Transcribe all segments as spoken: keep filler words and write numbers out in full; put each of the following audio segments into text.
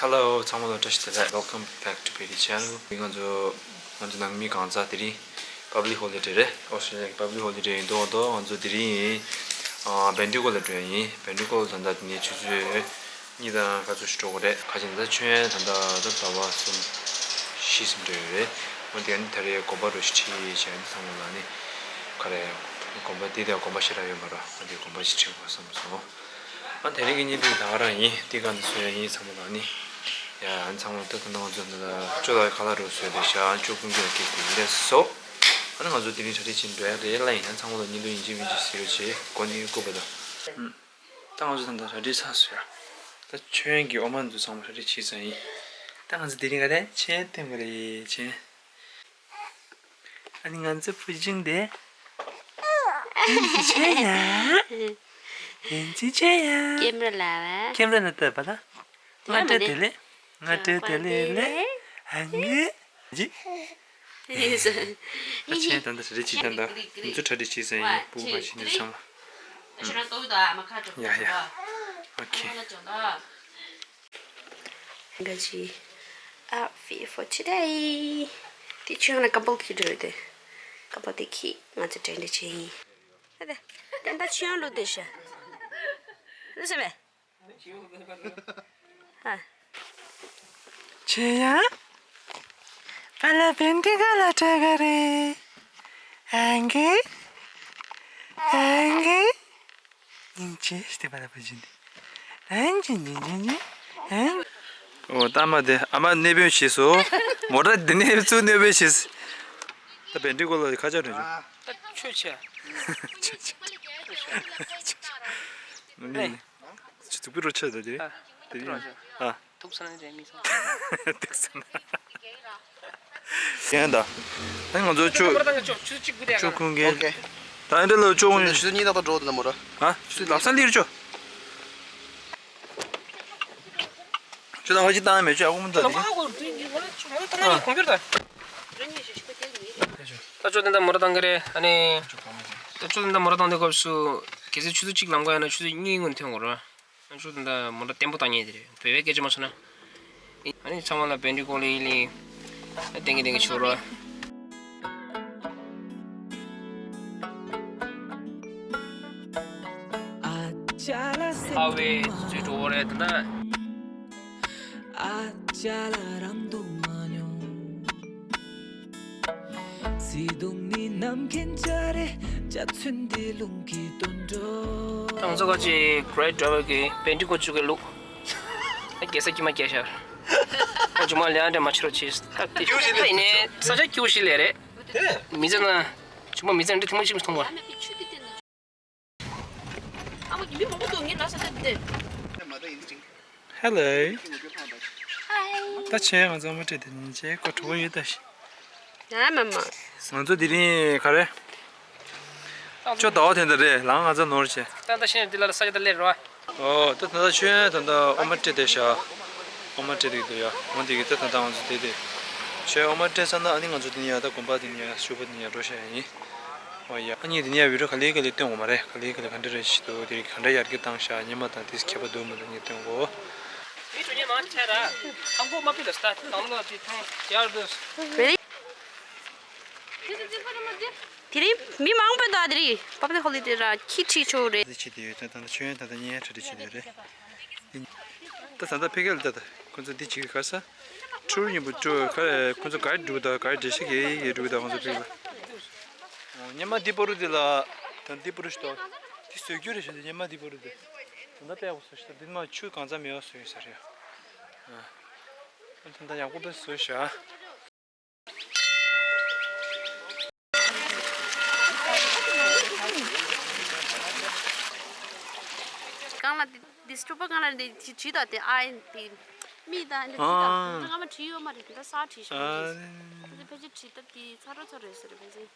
Hello ཚང་མ་ལ་བཀྲ་ཤིས་བདེ་ལེགས། Welcome back to Peri Channel. ང་ཚོ་ང་ཚོ་ནང་མི་གང་ཟག་དེ་རིང་Public Holiday རེད། Australia གི་Public Holiday ཡིན་མདོག་མདོག་ང་ཚོ་དེ་རིང་ཨ་Bendigo ལ་འགྲོ་ཡ་ཡིན། Bendigo ལ་ད་ལྟ་དེ་ནས་ཆུ་ཚོད་གཉིས་དང་ག་ཚོད་ཞིག་འགྲོ་གི་རེད། ག་ཅིག་ད་ལྟ་མཆོད་ཡོན་ད་ལྟ་ད་ཟླ་བ་གསུམ་བཞི་ཙམ་འགྲོ་ཡོད་རེད། འོན་ཏེ་ཨ་ནི་ད་རེས་དགོན་པ་འགྲོ་ཞིག་ཁྲིད་བྱས་ཨ་ནི་ཚང་མ་ལ་ནི་ག་རེ་དགོན་པ་འདི་དང་དགོན་པ་ཞེ་དྲག་ཡོད་མ་རེད། འོན་ཏེ་དགོན་པ་ཞིག་ཁྲིད་དགོས་བསམ་སོང་། ཨ་དེ་རིང་གི་བརྙན་ཐུང་ད་ག་རང་ཡིན། དེ་ག་ནས་བཟོ་ཡ་ཡིན་ཚང་མ་ལ་ནི། ཡ་ཨ་ཚང་མ་ད་ད་ང་ཚོ་འདི་ལ་ཅོ་ལ་ཁ་ལག་རོ་བཟོས་རེད་ཤག་ཅོ་ཀུན་གྱི་ལ་སྐད་དེ་ལས་སོ། ཨ་ནི་ང་ཚོ་དེ་རིང་གྲ་སྒྲིག་བྱེད་འགྲོ་ཡ་རེད་ལ། ཡིན་ན་ཚང་མ་ལ་བརྙན་ཐུང་ཡིན་གཅིག་མིན་གཅིག་གཟིགས་རོགས་བྱེད། གོ་ནི་སྐུ་པ་དང་། ད་ང་ཚོ་ད་ད་གྲ་སྒྲིག་ཚར་སོང་ཡ། ད་མཆོད་ཡོན་གྱི་འོ་མ་འདི་ཚང་མ་གྲ་སྒྲིག་བྱས་ཚར་ཡིན། ད་ང་ཚོ་དེ་རིང་ག་རེ་མཆོད་ཡོན་སྟོན་གི་རེད་མཆོད་ཡོན། ཨ་ནི་ང་ཚོ་བུ་ཆུང་དེ། ཡིན་ཅི་བྱེད་ཡ། ཡིན་ཅི་བྱེད་ཡ། ཀེམ་ར་ལ་བ། ཀེམ་ར་ལ་ལྟོས་པ་ལ། ང་སྤྲོད་དེ་ལེ། ང་སྤྲོད་དེ་ལེ་ལེ། ཨ་ངི། ཇི། ཨ་ཆེན་ད་ལྟ་གྲ་སྒྲིག་བྱེད་ད་ལྟ་ང་ཚོ་གྲ་སྒྲིག་བྱེད་ས་ཡིན། སྤུ་གུ་ཁ་ཤས་འདི་ཚང་མ། ཡ་ཡ། ཨོ་ཁེ། Gaji outfit for today. དེ་ཆུང་ན་ཀམ་པོ་ཁྱི་འགྲོ་དེ། ཀམ་པོ་དེ་ཁྱི་ང་ཚོ་དྲན་དྲན་བྱས་ཡིན། ཨ་དེ། དེ་འདྲ་ཆུང་ལུགས་དེ་ཤ། དེ་ཤ་བས། ཧ། ཆེ་ཡ། པ་ལ་བེན་ཏི་ག་ལ་ཏྲ་ག་རེ། ཨང་གི། ཨང་གི། ཉིན་ཆེ་སྟེ་པ་ལ་པ་ཇིན་ཏེ། ཨན་ཇིན་ཇིན་ཇིན་ཇིན། ཨན། ཨོ་ད་མ་དེ་ཨ་མ་གནས་དཔོན་བྱས་སོ། མོ་ར་དེ་ནས་བཙུགས་གནས་དཔོན་བྱས་སོ། ད་བེན་ཏི་གོ་ལ་ཁ་ཆག་རེད་ཅུ། ད་ཆོས་ཆེ། ཆོས་ཆེ། ནི། ཆུ་ཐུག་པི་རོ་ཆེ་ད་དེ། ཨ། དེ་ཐུག་རོ་ཆེ། ཨ། ཐུག་ས་ན་རེ་མི་ས། ཐུག་ས་ན། ཡན་ད། ཨ་ང་ཚོ་ཅོ། ཅོ་ཁུང་གི། ཨོ་ཁེ། ད་ཨེ་འདྲ་ལ་ཅོ་ཁུང་གི། ཆུ་ཚོད་གཉིས་ཏག་ཏག་འགྲོ་འདུག་ན་མོ་ར། ཧ། ཆུ་ཚོད་ལབ་ས་ལིར་ཅོ། ཅོ་ད་ང་ཅི་བཏང་མེད་ཅོ་ཨ་ཁུ་མོ་ད་དེ། ད་ཅོ་དེ་འདྲ་མོ་ར་བཏང་གི་རེད་ཨ་ནི། ད་ཅོ་དེ་འདྲ་མོ་ར་བཏང་དུས་སྐབས་སུ། གལ་སྲིད་ཆུ་ཚོད་གཅིག་ལམ་ཁ་ཡོད་ན་ཆུ་ཚོད་གཉིས་སྔོན་ཐོན་དགོས་རེད། ང་ཚོ་ད་ལྟ་མོ་ཊ་བརྟན་པོ་བཏང་མཁན་དེ་རེད། བོད་པའི་སྐད་ཆ་མ་སོང་ན། ཨ་ནི་ཚང་མ་ལ་བེན་ཏི་གོ་ལི་ལི། ཏེང་གི་ཏེང་གི་ཆུ་རོ། ཧ་བའི་ཚུལ་འགྲོ་བ་རེད་ད། ང་ཚོ་ཁ་ཅིག་Great Driver གི་བེན་ཏི་གོ་བཅུག་གི་ལུག་རྒྱལ་ས་ཀྱི་མ་རྒྱལ་ཤར། ཨ་ཇུ་མ་ལེ་ཨ་འདྲ་མ་ཆེ་རོ་ཆེ། ད་དེ་ཡིན་ནས་ས་ཆ་སྐྱིད་པོ་ཞིག་ལས་རེད། མི་ཚེ་ན་ཇུ་མ་མི་ཚེ་འདྲ་ཐུན་མོང་གཅིག་མཐོང་བ། ཨ་མ་གི་མི་མང་པོ་འདུག་ངའི་ལ་ས་ཆ་འདི། Hello། Hi། ད་ཆེ་ང་ཚོ་མ་སྤྲད་དེ་ཉིན་ཆེ་ཀོ་གྲོགས་ཡོད་ད་ཤི། ང་མ་མ། ང་ཚོ་དེ་རིང་ག་རེ། ཅོ་ཟླ་བ་དེ་འདྲ་རེད་ལང་ང་ཚོ་ནོར་བྱས། ད་ད་ཤི་ནས་འདི་ལ་ས་ཆ་ད་སླེབས་རོགས། ཨོ་ད་ད་ད་ཆོས་ད་ད་ཨོ་མ་སྤྲད་དེ་ཤ། ཨོ་མ་སྤྲད་དེ་འདུག་ཡ། འོ་དེ་གི་ད་ད་ད་ང་ཚོ་དེ་དེ། ཆོས་ཨོ་མ་སྤྲད་ས་ན་ཨ་ནི་ང་ཚོ་དེ་ནི་ཡ་ད་དགོན་པ་དེ་ནི་ཡ་ཤུ་པ་དེ་ནི་ཡ་འགྲོ་ཤ་ཡ་ཡིན། ཨོ་ཡ། ཨ་ནི་དེ་ནི་ཡ་བི་ཌིའོ་ག་ལེ་ག་ལེ་སྟོན་དགོས་མ་རེད། ག་ལེ་ག་ལེ་ག་འདྲ་རེད་ཤི་འདུག་དེ་ག་འདྲ་ཡར་རྒྱས་བཏང་ཤག་ཉི་མ་དང་དེ་ཁྱད་པར་འདུག་མི་འདུག་ནི་སྟོན་དགོས། མི་ཚོ་ཉི་མ་ཆེ་ར། ཧང་གོ་མ་པི་ལ་སྟ་དང་ལོ་དེ་ཐང་ཡར་དུ། དེ་རིང་མི་མང་པོ་འདུག་དེ་རིང་Public Holiday ར་ཁྱི་ཁྲིད་ཆོག་རེད། དེ་བྱེད་དེ་ཡོད་ད་ད་ཆོས་ད་ད་ཉེ་ཁྲི་ཁྲི་བྱེད་དེ་རེད། ད་ད་ད་ཕ་གི་ལ་ད་ད་ཁོ་ཚོ་འདི་བྱེད་གི་ག་ས། ཁྲུར་ཉིན་པོ་ཁྲུར་ག་ཁོ་ཚོ་ག་རེ་འགྲུག་ད་ག་རེ་འགྲེལ་བཤད་གི་གི་འགྲུག་ད་ཁོ་ཚོ་ཕ་གི་ལ། ཉི་མ་འདི་པོ་རུ་འདི་ལ་ད་འདི་པོ་རུ་ཞིག་ཏོ། འདི་བཟོས་རྒྱུ་རེད་ཞུ་འདི་ཉི་མ་འདི་པོ་རུ་འདི། ད་ལྟ་དཔེ་ཡག་པོ་བཟོས་ཤག་འདི་མ་ཆུ་གང་ཚ་མེད་པ་བཟོས་ཡོད་ས་རེད། ད་ལྟ་ཡག་པོ་དཔེ་བཟོས་ཤག་གང་ལ་དེ་དེ་སྤྲུལ་པ་གང་ལ་དེ་བྲིས་དང་དེ་ཨ་དེ་མི་དང་དེ་བྲིས་དང་ཨ་དེ་ང་མ་བྲིས་ཡོད་མ་རེད། དེ་འདྲ་གསར་བྲིས་ཤག་ཨ་དེ་ཕལ་ཆེར་བྲིས་སྟབས་དེ་ཚ་རོ་ཚ་རོ་ཟེར་ཕལ་ཆེར།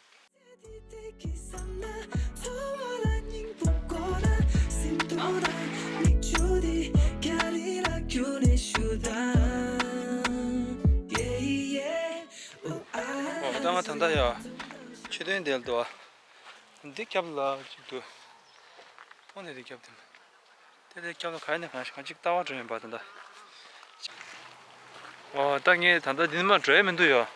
ཨོ་ད་ང་ད་ལྟ་ཡ་མཆོད་རྟེན་དེ་ལ་འདུག་འདི་རྒྱབ་ལ་ཅིག་འདུག་མཐོང་ནས་འདི་རྒྱབ་དེ་མ། དེ་དེ་སྐྱབས་ལ་ག་ནས་གང་ཞིག་གཅིག་ལྟ་བ་འགྲོ་ཡིན་པ་དེ་འདྲ། ཨོ་ད་ངས་ད་ལྟ་འདི་མ་འགྲོ་ཡ་མི་འདུག་ཡ།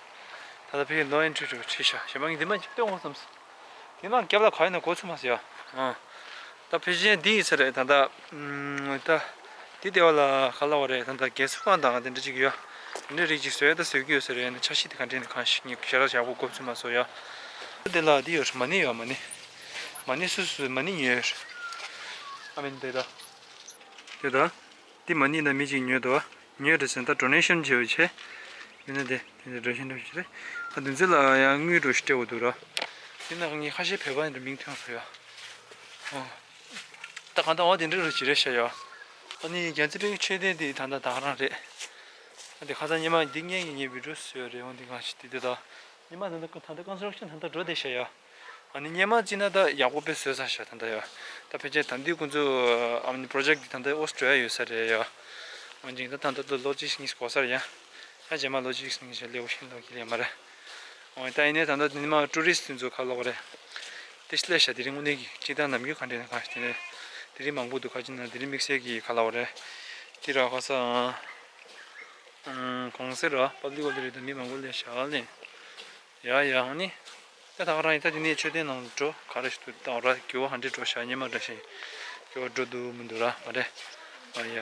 ད་ལྟ་ཕ་གིར་no entry་འགྲོ་བྲིས་ཤག་གཞན་པ་ངས་འདི་མ་སྟོན་འོང་བསམ་སོང་། འདི་མ་རྒྱབ་ལ་ག་ཡིན་ན་གོ་ཚོད་མ་སོང་ཡ། ཨ། ད་ཕལ་ཆེར་འདི་ཡིན་ས་རེད་ད་ལྟ། ཨུམ། ད། འདི་ལྟེ་བ་ལ་ག་ལབ་དགོས་རེད་ད་ལྟ་རྒས་གསོ་ཁང་དང་དེ་འདྲ་ཅིག་ཡོད། དེ་འདྲ་རིགས་ཅིག་བཟོས་ད་བཟོས་ཀྱི་ཡོད་ས་རེད། ཨ་ནི་འཆར་གཞི་དེ་ག་འདྲ་ཡིན་ན་གང་ཞིག་ངས་ཞེ་དྲག་ཡག་པོ་གོ་ཚོད་མ་སོང་ཡ། འདི་ལ་འདི་ཡོད་རེད། མ་ཎི་ཡོད། མ་ཎི། མ་ཎི་སུ་སུ་མ་ཎི་ཉོས་ཡོད་རེད། ཨ་མིན་དེ་ད། དེ་ད། འདི་མ་ཎི་ན་མི་གཅིག་ཉོས་འདུག་ཉོས་རེད་ཟེར་ད་donation་བྱས་པ་བྱས། ཡིན་ན་དེ་དེ་འདྲ་donation་འདྲ་བྱས་རེད། ཨ་དེ་ཚོ་ལ་ཡང་དངུལ་འགྲོ་ཞིག་སྤྲད་དགོས་འདུག་ར། དེ་ན་ངས་ཁ་ཤས་བོད་པ་ཡིན་འདྲ་མིང་ཐོན་སོང་ཡ། ཨོ། ད་གང་ལྟར་འོ་དེ་འདྲ་རུ་ཅི་རེད་ཤག་ཡ། ཨ་ནི་རྒྱལ་རྩེ་དཔེ་མཆོད་རྟེན་དེ་ད་ལྟ་ད་ག་རང་རེད། ཨ་དེ་ཁ་སང་སྔོན་མ་འདི་ངས་ངས་video་བཟོས་རེད། འོ་འདི་གང་ཞིག་དེ་དེ་ད། སྔོན་མ་ད་ལྟ་ད་ལྟ་construction་ད་ལྟ་འགྲོ་བསྡད་ཤག་ཡ། ཨ་ནི་སྔོན་མ་བྱས་ན་ད་ཡག་པོ་དཔེ་བཟོས་ཚར་ཤག་ད་ལྟ་ཡ། ད་ཕལ་ཆེར་ད་འདི་ཁོང་ཚོ་ཨ་ནི་project་འདི་ད་ལྟ་ཨོ་སི་ཊྲེ་ལི་ཡ་ཡོད་ས་རེད་ཡ། འོན་ཀྱང་ད་ད་ལྟ་ལོ་གཅིག་གཉིས་འགོར་ས་རེད་ཡ། ཡ་རྗེས་མ་ལོ་གཅིག་གཉིས་ཤིག་སླེབས་ཤིང་ལོག་གི་ལས་མ་རེད། འོ་ད་ཡིན་ནའི་ད་ལྟ་འདི་མ་tourist་དེ་ཚོ་ཁ་ལོག་རེད། དེ་སླེབས་ཤག་དེ་རིང་དངོས་གནས་ཀྱི་སྤྱིར་བཏང་ནམ་རྒྱུན་ག་འདྲ་ཡིན་ན་གང་ཞིག་དེ་ནས་དེ་རིང་མང་པོ་འདུག་ག་ཅི་ན་དེ་རིང་དམིགས་བསལ་གྱི་ཁ་ལོག་རེད། དེ་ར་ཁ་ས་ཨང་། གོང་སེ་ར་པབ་ལིག་ཨོ་ལེ་རེད་ད་མི་མང་པོ་སླེབས་ཤག་ལེ། ཡ་ཡ་ཨ་ནི། ད་ད་ག་རང་ཡིན་ད་དེ་ནས་མཆོད་རྟེན་ནང་འགྲོ་ག་རེ་ཞིག་འདུག་ད་ར་འགྱུར་བ་ག་འདྲ་འགྲོ་ཤག་སྔོན་མ་འདྲ་ཞིག་འགྱུར་བ་འགྲོ་འདུག་མི་འདུག་ར་མ་རེད། ཨ་ཡ།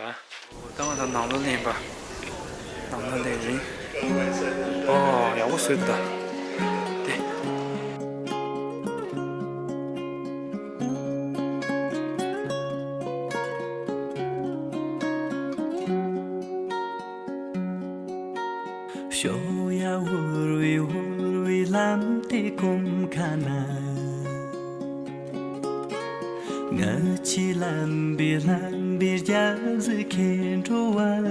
ད་ང་ད་ནང་ལོགས་སླེབས་པ། ནང་ལོགས་སླེབས་ཡིན། ཨོ་ཡག་པོ་བཟོས་འདུག་ད། དེ། ཤོ་ཡ་འུར་བའི་འུར་བའི་ལམ་དེ་གོམ་ཁ་ན། ང་ཆེ་ལམ་བི་ལམ་བི་རྒྱ་ཟི་ཁེ་འགྲོ་བ།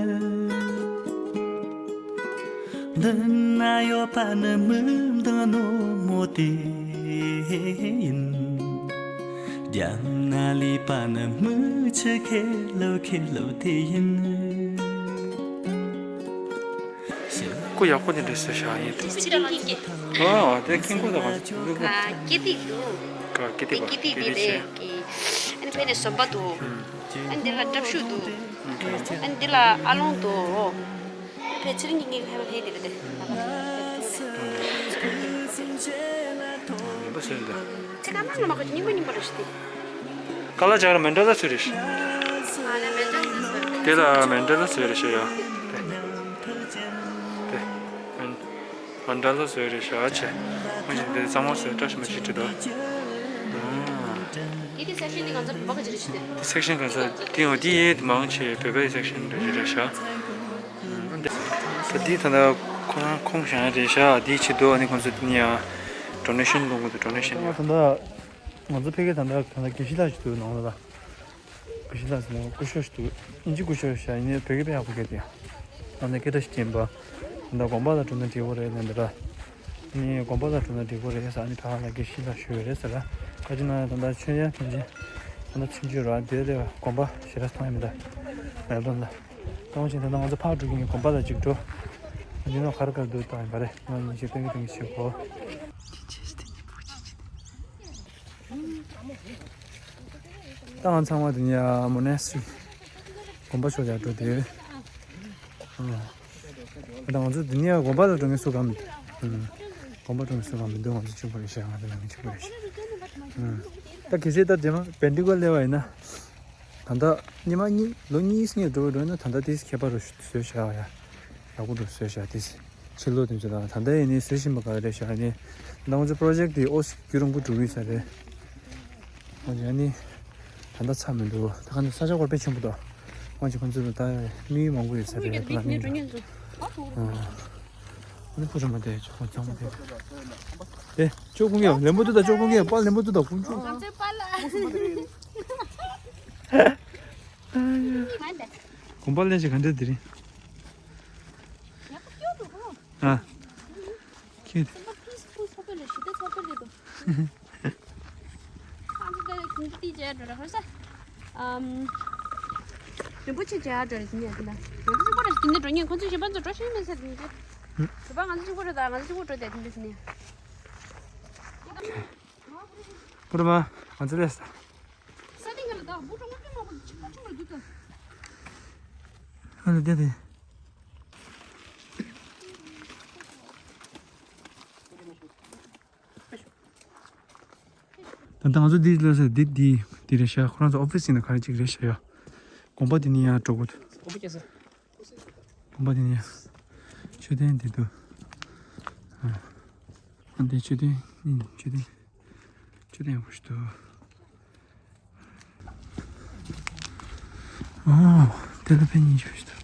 འདི་ན་ཡོད་པ་ནི་མི་འདི་ནོ་མོ་དེ་ཡིན། རྒྱབ་ན་ལུས་པ་ནི་མི་ཆེ་ཁེ་ལོ་ཁེ་ལོ་དེ་ཡིན། སྐུ་ཡག་པོ་དེ་འདྲ་བཟོས་བཞག་ཡིན་འདུག་ཨ་དེ་ཀིང་ཀོང་དང་གང་ཅི་ལུས་པོ། ཀི་ཏི་འདུག་ཀ་ཀི་ཏི་པ་ཀི་ཏི་ཀི་ཏི་དེ་ཆེ། ཀི་ཨ་ནི་ཕེ་ནས་ཟོམ་པ་འདུག་ཨ་ནི་དེ་ལ་ཏྲབ་ཤུ་འདུག་ཨ་ནི་དེ་ལ་ཨ་ལོང་འདུག་ཕེ་ཚེ་རིང་གི་ངའི་ཕེ་མ་ཕེ་དེ་ལ་དེ། ཡིན་པ་ཟེར་འདུག་ཚེ་གང་མང་ལ་མ་གོ་རྙིང་པ་རྙིང་པ་རེད་ཤི་དེ། ཀ་ལ་ཇག་ར་མན་ཌ་ལ་ཚོད་རེད་ཤི། ཨ་ལེ་མན་ཌ་ལ་ཚོད། དེ་ལ་མན་ཌ་ལ་ཚོད་རེད་ཤི་ཡ། དེ། དེ། མན་ཌ་ལ་ཚོད་རེད་ཤི་ཨ་ཆེ། ཁོང་ཞིག་དེ་གཙང་མ་བཟོས་བཀྲ་ཤིས་མ་ཅིག་བྲིས་འདུག་ཨ། དེ་དེ་སེག་ཤན་དེ་གང་ཚ་བོད་པ་ག་ཅི་རེད་ཤི་དེ། དེ་སེག་ཤན་གང་ཚ་དེ་ཡང་དེ་ཡེ་དེ་མང་ཆེ་བོད་པའི་སེག་ཤན་རེད་རེད་ཤི། ད་འདི་ད་ལྟ་ཁོ་རང་ཁོང་བཞེངས་ཡ་རེད་ཤག་འདིའི་ཆེད་དུ་ཨ་ནི་ཁོང་ཚོ་འདི་ནས་ཡང་ཌོ་ནེ་ཤན་སློང་གི་འདུག་ཌོ་ནེ་ཤན་ཡང་། ད་ལྟ་ང་ཚོ་ཕ་གིར་ད་ལྟ་ད་ལྟ་དགེ་བཤེས་ལགས་ཤིག་འདུག་ནང་ལ་ལ། དགེ་བཤེས་ལགས་ཟེར་ན་སྐུ་ཞབས་ཤིག་འདུག་དབྱིན་ཇི་སྐུ་ཞབས་ཤིག་ཡིན་ནའི་བོད་སྐད་དཔེ་ཡག་པོ་སྐད་འདུག་ཡང་ནས་སྐད་གྲགས་ཤིག་ཅན་པ། ད་ལྟ་དགོན་པ་ལ་འགྲོ་ན་འགྲིག་གི་རེད་ལབ་འདུག་ར། ནི་དགོན་པ་ལ་འགྲོ་ན་འགྲིག་གི་རེད་ཟེར་ཨ་ནི་ཕ་ག་ལ་དགེ་བཤེས་ལགས་ཞུ་ཡོད་རེད་ཟེར་ར། ཁ་ཅིག་ན་ད་ལྟ་མཆོད་ཡ་ཐོན་ཅིང་། ད་ལྟ་ཆུང་ཆུང་ར་དེ་ལས་དགོན་པ་ཞེ་དྲག་མཐོང་ཡ་མི་འདུག་མེལ་བོན་ལ། གཏོང་ཞིང་ད་ལྟ་ང་ཚོ་ཕར་འགྲོ་གི་ཡིན། དགོན་པ་ལ་ཅིག་འགྲོ། འདི་ནང་ག་རེ་ག་རེ་འདུག་ལྟ་ཡིན་པ་རེད། ང་གཉིས་ཆེ་སྟོན་གི་སྟོན་གི་བྱེད་གོ། ད་ང་ཚང་མ་དེ་ནས་མོ་ནེ་སི་ཊི་རི་དགོན་པ་ཕྱོགས་ལ་འགྲོ་དེ། ཨ། ད་ང་ཚོ་དེ་ནས་དགོན་པ་ལ་འགྲོ་མཁན་སུ་གང་མི་འདུག་དགོན་པ་འགྲོ་མཁན་སུ་གང་མི་འདུག་ང་ཚོ་གཅིག་པོ་རེད་ཤག་ང་ཚོ་ལ་མི་གཅིག་པོ་རེད་ཤག་ད་གལ་སྲིད་ད་རྗེས་མ་བན་ཌི་ག་སླེབས་པ་ཡིན་ན། ད་ལྟ་ཉི་མ་གཉིས་ལོ་གཉིས་སྔོན་འགྲོ་བ་འགྲོ་ན་ད་ལྟ་དེ་ཁྱད་པར་རུ་བཟོས་བཞག་ཡ། ཡག་པོ་འགྲོ་བཟོས་བཞག་དེ། ཕྱི་ལོགས་དེ་ཚོ་དང་ད་ལྟ་ཡིན་ནི་བཟོས་བཞིན་པ་ག་རེ་རེད་བཞག་ནི། ད་ང་ཚོ་པྲོ་ཇེག་དེ་ཨོ་སི་རྒྱུན་རིང་པོ་འགྲོ་གི་ཡོད་ས་རེད། ཨོ་ཡ་ནི། ད་ལྟ་ཚར་མི་འདུག་ད་ག་ནི་ས་ཆ་སྐོར་དཔེ་ཆེན་པོ་འདུག་ཨོ་ཅི་ཁོང་ཚོ་ད་དམིགས་ཡུལ་མང་པོ་ཡོད་ས་རེད་ད་ལ་ནི། ཨ་ནི་ཕུ་རི་མ་དེ་ཁོ་ཚང་མ་དེ། དེ་ཅོ་ཀུང་གི་ལེན་པོ་འདུག་ད་ཅོ་ཀུང་གི་པ་ལེན་པོ་འདུག་ད་ཀུང་ཅོ། ང་ཚོའི་པཱ་ལགས། གོམ་པ་ལེན་ཞིག་ག་འདྲ་དེ་རིང་། ཡག་པོ་སྐྱོ་འདུག་གོ། ཨ། ཁྱེད། སེམས་པ་ཕུན་སུམ་ཚོགས་པ་ལས་ཞི་བདེ་ཚོགས་པ་རེད་འདུག་ང་ཚོ་ད་གུང་ཏི་ཅེ་འགྲོ་ར་ཧོ་ས། ཨམ། རིན་པོ་ཆེ་ཅེ་འགྲོ་ར་དེ་ནས་དེ་ན། ང་ཚོ་གཅིག་པོ་ར་དེ་ནས་འགྲོ་ཉན་ཁོང་ཚོ་གཞན་པ་ཚོ་འགྲོ་ཤེས་མེད་ས་དེ་ནས་དེ། བོད་པ་ང་ཚོ་གཅིག་པོ་ར་ད་ང་ཚོ་གཅིག་པོ་འགྲོ་དེ་དེ་ནས་དེ་ནས། པུ་ར་མ། ང་ཚོ་ལས། ས་སྟེང་ག་ལ་ད་བུ་ཁྲོ་མ་ཁྲོ་མ་བུ་ཆིག་པ་ཆུང་ལ་འདུག་ད། ཨ་ལ་དེ་དེ། ང་ད་ང་ཚོ་འདི་ལ་ཟེར་འདི་འདི་འདི་རེད་ཤག་ཁོ་རང་ཚོ་ཨོ་ཕི་སི་ཡིན་ན་ག་རེ་ཅིག་རེད་ཤག་ཡ། དགོན་པ་འདི་ནས་ཡར་འགྲོ་དགོས་འདུག་དགོན་པ་འདི་ནས་ཡར། མཆོད་རྟེན་འདི་འདུག་ཨ། ཨ་འདི་མཆོད་རྟེན། ཨ་མཆོད་རྟེན། མཆོད་རྟེན་ཡག་པོ་ཞིག་འདུག་ཨོ། དེ་ལ་ཕན་ཉིན་ཞུ་ཞིག་འདུག་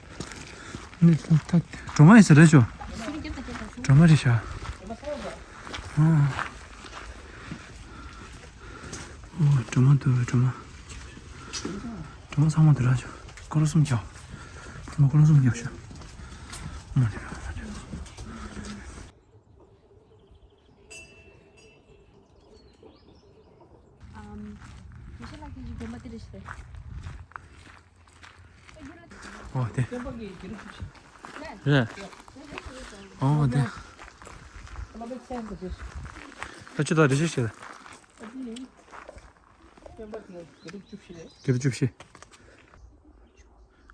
ནི་ད་སྒྲོལ་མ་ཡིན་ས་རེད་ཆོ། སྒྲོལ་མ་རེད་ཤག་ཨོ། ཨོ། སྒྲོལ་མ་འདུག་སྒྲོལ་མ། སྒྲོལ་མ་ཚང་མ་འདི་ར་ཆོ། སྐོར་གསུམ་རྒྱབ། ཕ་མ་སྐོར་གསུམ་རྒྱབ་ཤག་ཨོ་མ་རེད། ཨམ། དགེ་བཤེས་ལགས་ཀྱི་དགོན་པ་དེ་རེད་ཤག་ཨོ་དེ། སྟོན་པ་གི་དགེ་ལུགས་བཅུ་བཞི། རེད། ཨོ་དེ། ཨ་ཅི་ད་རེ་ཞིག་བྱེད། སྟོན་པ་གི་དགེ་ལུགས་བཅུ་བཞི་རེད། དགེ་ལུགས་བཅུ་བཞི།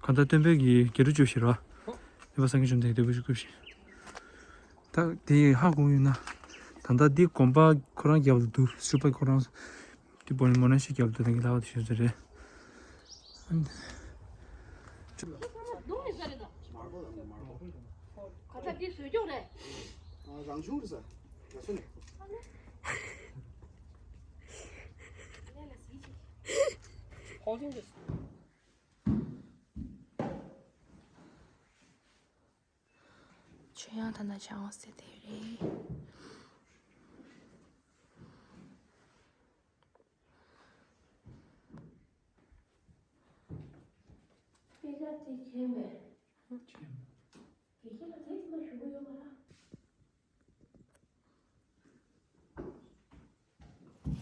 གང་ལྟར་སྟོན་པའི་གི་དགེ་ལུགས་བཅུ་བཞི་རེད་བ། ཨོ། སྟོན་པ་སངས་རྒྱས་བཅོམ་ལྡན་འདས་དགེ་ལུགས་བཅུ་བཞི། ད་དེ་ཧ་གོ་ཡོད་ན། ད་ལྟ་འདི་དགོན་པ་ཁོ་རང་རྒྱབ་ལ་འདུག་ཤུ་པ་ཁོ་རང་། འདི་བོ་ནི་མོ་ན་ཤི་རྒྱབ་ལ་འདུག་ནང་གི་ལྷ་བ་དེ་ཤོད་ཚོད་རེད། ག་ས་འདི་བཟོས་སྐྱོང་རེད། རང་བྱུང་རེད་ས། ར་སོ་ནས། ཁོང་ཚོ་འདི། ཆོས་དབྱངས་ད་ནང་བྱང་ཟེར་དེ་རེད། སྐད་ཆ་དེ་མཁྱེན་མེད། མཁྱེན། དགེ་བཤེས་ལ་དེ་ཙམ་ཞུ་གི་ཡོད་མ་རེད།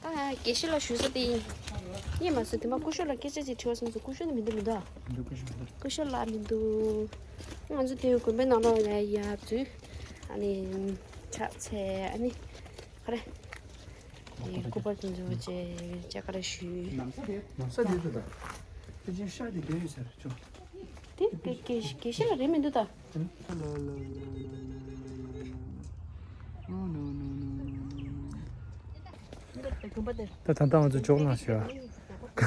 ད་དགེ་བཤེས་ལ་ཞུ་ས་དེ་ཡིན། ངས་མ་སུ་དེ་མ་སྐུ་ཞབས་ལ་སྐད་ཆ་ཅིག་དྲི་བ་སོང་ཙང་སྐུ་ཞབས་ནི་མི་འདུག་མི་འདུག་མི་འདུག་སྐུ་ཞབས་མི་འདུག་སྐུ་ཞབས་ལ་མི་འདུག་ང་ཚོ་དེ་དགོན་པའི་ནང་ལོགས་ལ་ཡར་འཛུལ། ཨ་ནི་ཕྱག་འཚལ། ཨ་ནི་ག་རེ། དེ་སྐུ་པར་དེ་ཚོ་བཅས་བཅས་ག་རེ་ཞུས། ནམ་ས་དེ་ནམ་ས་དེ་དུ་ད། དེ་ཅིག་ཤ་དེ་བསྡད་ཡོད་ཟེར་ཅོ། དེ་དགེ་དགེ་དགེ་བཤེས་ལ་རེད་མི་འདུག་ད། ད་ད་ལྟ་ང་ཚོ་འཇོག་གནང་ཞེས་པ།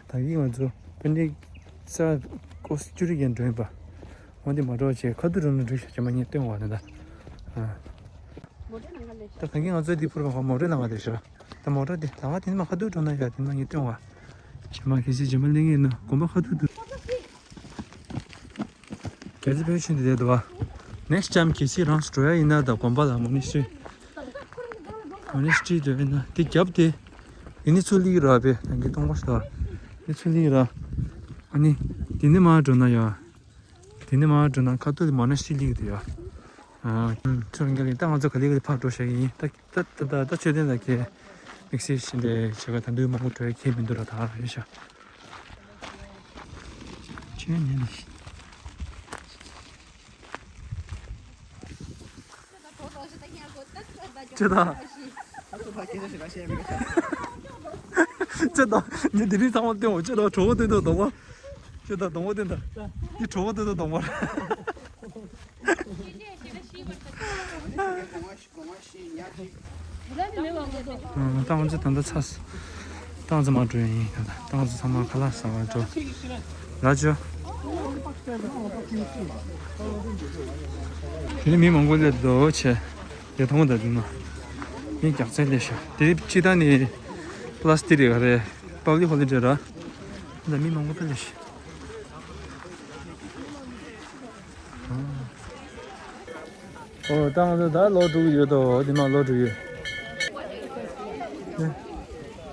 ད་གིན་ང་ཚོ་པན་ཌི་ས་ཀོ་སི་ཅུ་རི་ཡན་འགྲོ་ཡིན་པ། འོན་ཏེ་མ་འགྲོ་བྱས་ཁ་ཐུག་འགྲོ་ན་འགྲིག་ཤག་ཅེས་མ་ངས་སྟོན་བ་ནི་ད། ད་ད་གིན་ང་ཚོ་འདི་ཕུར་བ་མོ་ཊའི་ནང་ང་བསྡད་ཤག་ད་མོ་ཊ་དེ་ལ་བ་དེ་ནི་མ་ཁ་ཐུག་འགྲོ་ན་ཡ་དེ་མ་ངས་སྟོན་བ། ཅེས་མ་གལ་སྲིད་རྗེས་མ་གླེང་ངེས་ན་དགོན་པ་ཁ་ཐུག་ཏུ། རྒྱལ་རྩེ་ཕན་ཆུན་དེ་བསྡད་འདུག་བ། ནེགསི་ཊའིམ་གལ་སྲིད་རང་ཚོ་འགྲོ་ཡ་ཡིན་ན་ད་དགོན་པ་ལ་མོ་ནི་སི་ཊི། མོ་ནི་སི་ཊི་འགྲོ་ཡ་ཡིན་ན་དེ་རྒྱབ་དེ། དེ་ནི་ཚུར་སླེབས་ར་བས་ནང་གི་སྟོང་པ་ཞིག་ལ། དེ་ཚུར་སླེབས་ར། ཨ་ནི། དེ་ནི་མར་འགྲོ་ན་ཡ། དེ་ནི་མར་འགྲོ་ན་ཁ་ཐུག་དེ་མོ་ནི་སི་ཊི་སླེབས་འདུག་ཡ། ཨ། ཚུར་འགྲོ་ཡིན་ད་ང་ཚོ་ག་ལེ་ག་ལེ་ཕར་འགྲོ་བྱ་གི་ཡིན་ད། ད་ད་ད་ད་མཆོད་རྟེན་ལ་ཁེལ། དམིགས་བསལ་ཞིག་འདྲ་བྱེད་ག་ད་དུང་མང་པོ་འགྲོ་ཡ་ཁེལ་མི་འདུག་ར་ད་རེད་ཤག་ཅི་ཡང་ཉན་ལ་ཤི། ཅི་ད། ཅི་ད། ཉི་དེ་རིང་ཚང་མ་སྟོན་འོ་ཅི་ད་གྲོགས་པོ་སྟོན་དུ་གདོང་པ། ཅི་ད་གདོང་པ་སྟོན་ད། འདི་གྲོགས་པོ་སྟོན་དུ་གདོང་པ། ད་ང་ཚོ་ད་ལྟ་ཚར་སོང་། ད་ང་ཚོ་མར་འགྲོ་ཡ་ཡིན། ད་ང་ཚོ་ཚང་མ་ཁ་ལག་ཟ་བར་འགྲོ། ལ་ཅོ། དེ་ནི་མི་མང་པོ་སླེབས་འདུག་ཆེ། དེ་མཐོང་ད་དུང་ན། མི་རྒྱག་རྩལ་ལས་ཤག་དེ་ཅི་ད་ནི། པ་ལ་སི་ཊིག་རེད་ག་རེད། པབ་ལིག་ཧོ་ལི་ཌེ་ར། ད་མི་མང་པོ་སླེབས་ཤག་ཨོ་ད་ང་ཚོ་ད་ལོག་འགྲོ་གི་ཡོད་དོ། འདི་མ་ལོག་འགྲོ་ཡོད།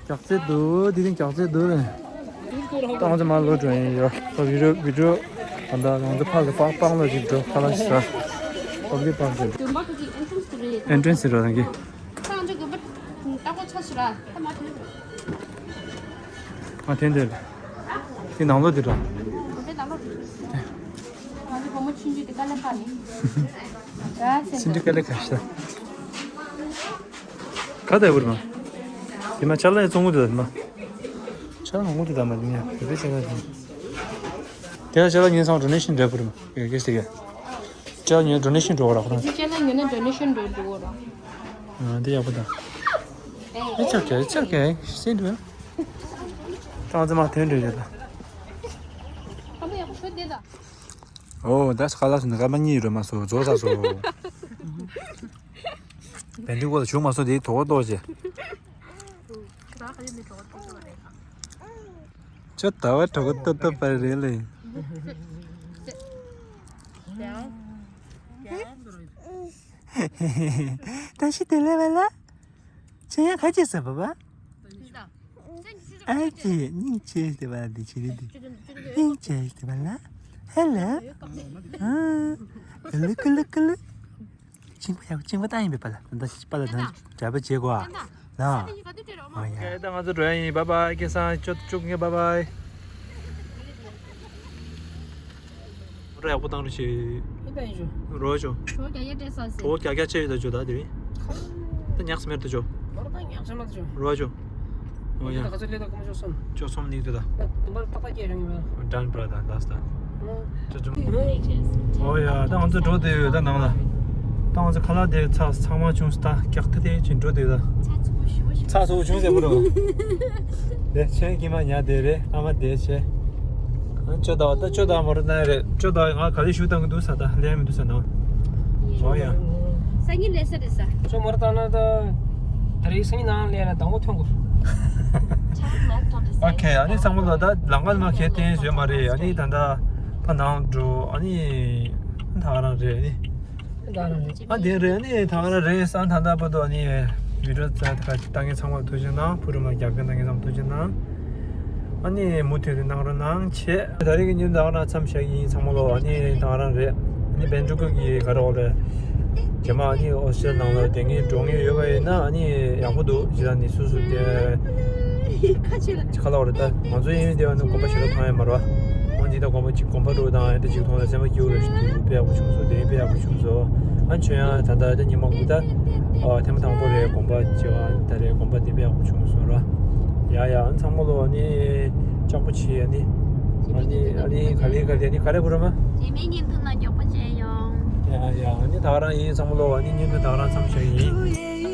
རྒྱག་རྩལ་འདུག་འདི་ནི་རྒྱག་རྩལ་འདུག་ལེ། ད་ང་ཚོ་མ་ལོག་འགྲོ་ཡིན་ཡོད། ད་བི་ཌིའོ་བི་ཌིའོ་ད་ད་ང་ཚོ་ཕར་ལ་པག་པག་ལ་ཅིག་འགྲོ་ཁ་ལག་ཞིག་ཟ། པབ་ལིག་པག་ཅིག་ཨེན་ཊི་རན་སི་རེད་རང་གི། ཨ་དེ་འདྲ། དེ་ནང་ལོགས་དེ་འདྲ། སིན་ཌི་ཀ་ལེ་ཁ་ཤ། ག་དེ་བུར་མ། དེ་མ་ཅ་ལག་བཙོང་གི་འདུག་དེ་མ། ཅ་ལག་མང་པོ་འདུག་ད་མ་དེ་ནས་བོད་པའི་ཅ་ལག་དེ། དེ་ལ་ཅ་ལག་ཉོས་ཚང་ཌོ་ནེ་ཤན་འདྲ་བུར་མ། ཡ་གེ་སི་དེ་ག་ཅ་ལག་ཉོས་ཌོ་ནེ་ཤན་འགྲོ་བ་ར་ཁོ་རང་། ཅ་ལག་ཉོས་ན་ཌོ་ནེ་ཤན་འགྲོ་འགྲོ་བ་ར། ཨ་འདི་ཡག་པོ་ད། It's okay, it's okay. Sit well. ཀྲང་ཙེ་མ་ཐོན་འདྲ་ཡོད་ད། ཨོ་ད་ཁ་ལག་སུ་ནི་ཀ་མ་གཉིས་རོ་མ་སོ་རྫོགས་ས་སོ། བན་དུ་ཀོ་ལ་བྱུང་མ་སོ་དེ་དོག་ཏོག་ཅེ། ཁྱོད་ད་བ་གྲོགས་ཏོ་ཏོ་པ་རེད་ལེ། ད་ཤི་དེ་ལེ་བ་ལ། ཁྱེད་ཡང་ཁ་ཅིག་ཟེར་བ་བ། ཨ་ཅེ་སྙིང་རྗེ་ཟེར་བ་འདི་ཆི་རེད་འདི། སྙིང་རྗེ་ཟེར་བ་ལ། ཧེ་ལ། ཨ། ཀུ་ལུ་ཀུ་ལུ་ཀུ་ལུ། གཅིན་པ་ཡག་གཅིན་པ་བཏང་ཡིན་པས་པ་ལ། ད་ལྟ་པ་ལ་ད་འདྲ་པ་བྱེད་དགོས་ཨ། ལ། ཨོ་ཡ། ད་ང་ཚོ་འགྲོ་ཡ་ཡིན། བཱའི་བཱའི། སྐལ་བཟང་ཁྱོད་བཅུག་ངེ་བཱའི་བཱའི། ར་ཡག་པོ་བཏང་རུ་ཆེ། ཨི་པན་ཞུ། རོ་ཅོ། གྲོགས་རྒྱ་རྒྱ་སྤྲད་ས་ཟེར། གྲོགས་རྒྱ་རྒྱ་སྤྲད་ཡོད་ད་ཅོ་ད་དེ་བི། ད་ཉག་སི་མེར་ད་ཅོ། མོར་ད་ཉག་ཤ་མ་ད་ཅོ། རོ་ཅོ། ཨོ་ཡ། ད་ག་ཚོད་ལེ་ད་ཀོ་མ་ཅོ་སོན། ཅོ་སོམ་ནི་དུ་ད། ད་དུམ་པར་ཏག་ཏག་སྐྱེ་རང་ཡོད། ཌན་བྲ་ད་ད་སྟ། ཅོ་ཅོ། ཨོ་ཡ་ད་ང་ཚོ་འགྲོ་དེ་ཡོད་ད་ནང་ལ། ད་ང་ཚོ་ཁ་ལག་དེ་ཚ་ཚང་མ་བྱུང་སྟ་རྒྱག་ཐ་དེ་ཅིན་འགྲོ་དེ་ཡོད་ད། ཚ་ཚུ་བྱུང་ཟེར་བ་རོ། དེ་ཆེན་གྱི་མ་ཉ་དེ་རེད་ཨ་མ་དེ་ཆེ། ཅོ་ད་ད་ཅོ་ད་མོར་ན་རེད། ཅོ་ད་ང་ག་ལེ་ཞུ་དང་གི་འདུག་ས་ད་ལེ་མི་འདུག་ས་ན། ཨོ་ཡ། སང་ཉིན་ལས་ས་རེད་ས། ཅོ་མོར་ད་ན་ད་ད་རེས་སང་ཉིན་ནང་ལས་ན་དང་པོ་ཐོན་དགོས། ཨོ་ཁེ། ཨ་ནི་ཚང་མ་ལ་ད་ལང་ཀ་མ་ཁེ་ཏེན་ཞོད་མ་རེད། ཨ་ནི་ད་ད་ཕ་ནང་འགྲོ། ཨ་ནི་ད་རང་རེད། ཨ་ནི། ཨ་དེ་རེད། ཨ་ནི་ད་ག་རང་རེད་ས། ད་ད་བར་དུ་ཨ་ནི་བི་ཌིའོ་ད་ད་ལྟ་ངས་ཚང་མ་ཐུགས་རྗེ་གནང་། ཕུ་རུ་མ་རྒྱབ་ཀྱི་ད་ངས་ཚང་མ་ཐུགས་རྗེ་གནང་། ཨ་ནི་མུ་མཐུད་དུ་གནང་རོགས་གནང་བྱས། ད་རེས་ཀྱི་ཉིན་ད་ག་རང་མཚམས་བཞག་གི་ཡིན། ཚང་མ་ལོ་ཨ་ནི་ད་ག་རང་རེད། ཨ་ནི་བན་ཌུ་ཀུག་གི་ག་རེ་འོ་རེད། རྗེས་མ་ཨ་ནི་ཨོ་སི་ཊེལ་ནང་ལ་དེ་ངས་འགྲོ་ངེས་ཡོད་པ་ཡིན་ན་ཨ་ནི་ཡག་པོ་འདུག་ཇི་ལྟར་ནི་སུ་སུ་དེ། ཁ་ཆེ་ལ། ཁ་ལ་བར་ད་ང་ཚོ་ཡིན་དེ་བ་ནི་དགོན་པ་ཞེ་དྲག་མཐོང་ཡ་མ་རེད་བ། འོན་ཏེ་ད་དགོན་པ་གཅིག་དགོན་པ་འགྲོ་དང་ཨེ་ད་གཅིག་མཐོང་ལ་སེམས་པ་སྐྱིད་པོ་རེད་ཞུ་དུས་དཔེ་ཡག་པོ་བྱུང་སོང་། དེ་དཔེ་ཡག་པོ་བྱུང་སོང་། ཨ་ཁྱོད་ཡང་ད་ལྟ་ད་ཉི་མ་དགུ་ད་ཨ་ཐེངས་མ་དང་པོ་རེད་དགོན་པ་བྱེད་བ་ད་རེད། དགོན་པ་དེ་དཔེ་ཡག་པོ་བྱུང་སོང་ར། ཡ་ཡ་ཨ་ཚང་མ་ལོ་ཨ་ནི་ལྕགས་པོ་བྱེད་ཨ་ནི། ཨ་ནི་ཨ་ནི་ག་ལེ་ག་ལེ་ཨ་ནི་ག་རེ་བུ་ར་མ། རྗེས་མའི་བརྙན་ཐུང་ནང་མགྱོགས་པོ་མཇལ་ཡོང་། ཡ་ཡ་ཨ་ནི་ད་ག་རང་ཡིན། ཚང་མ་ལོ་ཨ་ནི་བརྙན་ཐུང་ད་ག་རང་མཚམས་བཞག་ཡིན།